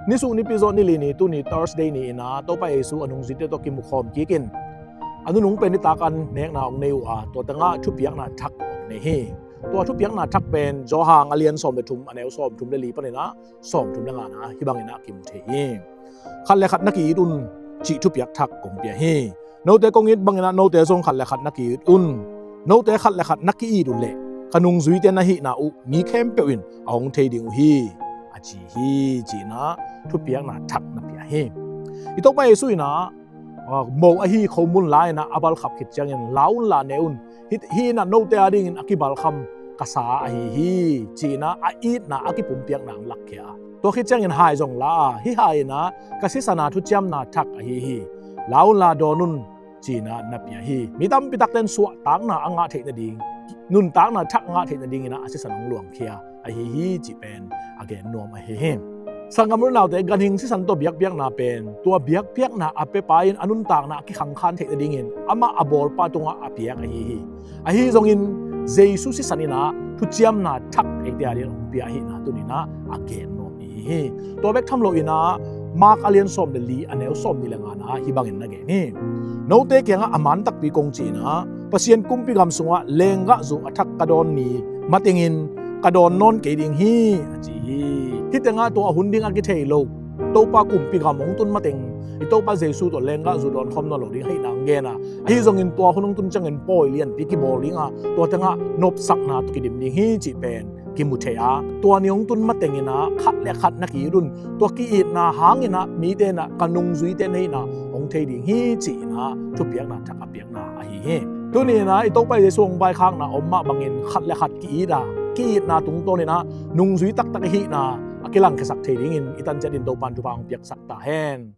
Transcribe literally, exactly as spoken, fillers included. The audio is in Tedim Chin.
Nisuh nipi zawh ni li ni, tuni Thursday ni-in ah Topa Jesu a nungzuite tawh kimukhawm kikin a nunung pen nitak an nekna hong nei uh a, tua tengah thupiakna thak hong nei hi. Tua thupiakna thak pen Johan a lian sawm le thum, a neu sawm thum le li panin ah sawm thum le ngana hih bangin ah kimu thei hi. Khat le khat na ki-it un cih thupiak thak kong pia hi. Note kong it bangin ah note zong khat le khat na ki-it un. Note khat le khat na ki-it uh leh ka nungzuite na hihna uh mi khempeuh in a hong thei ding uh hi, a ci hi, ci-in ah thupiakna thak na pia hi. I Topa Jesu in ah, ah, mo ahi khomun la-in ah a balkhap khit ciangin, "La un la ne un, hih, hih in ah note adingin a kibalkham ka sa ahi hi," ci-in ah a itna a kipumpiakna hong lakkhia a, tua khit ciangin hai zong la a, "Hih hai in ah ka sisan a thuciamna thak ahi hi. La un la dawn un," ci-in ah na pia hi. Mi tampi takte in suahtakna a ngah theih nading, nuntakna thak ngah theih nadingin ah a sisan hong luangkhia ahi hi, cih pen a gen nuam ahi hi. Sanggam u le naute, ganhing sisan tawh biakpiakna pen tua biakpiakna a piapa in a nuntakna a kikhangkhan theih nadingin amah a bawlpa tungah a piak ahi hi. Ahi zongin Jesu sisan in ah thuciamna thak eite adingin hong pia ahihna tuni-in ah a gen nuam i hi hi. Tua bek tham loin ah Mark a lian sawm le li, a neu sawm nih le ngana hih bangin na gen hi. "Note kiangah a man takpi kong ci-in ah, Pasian kumpi gam sungah lenggahzu a thak ka dawn ni matengin ka dawn nawn kei ding hi," a ci hi. Hih tengah tua a hun ding a kithei lo Topa kumpi gam hong tun mateng i Topa Jesu tawh lenggahzu dawn khawm nawn lo ding ahihna hong gen a, ahi zongin tua hun hong tun ciangin pawi lianpi kibawl ding a, tua tengah nopsakna tawh kidim ding hi, cih pen kimu thei a, tua ni hong tun matengin ah khat le khat na ki-it un, tua ki-itna hangin ah mite in ah ka nungzuite na hihna hong thei ding hi, ci-in ah thupiakna thak a piakna ahi hi. Tuni-in ah i Topa Jesu hong vaikhakna om mah bangin khat le khat ki-it a, ki-itna tungtawnin ah nungzui taktak i hihna a kilangkhiasak thei dingin i tan ciatin Topa'n thupha hong piaksak ta hen.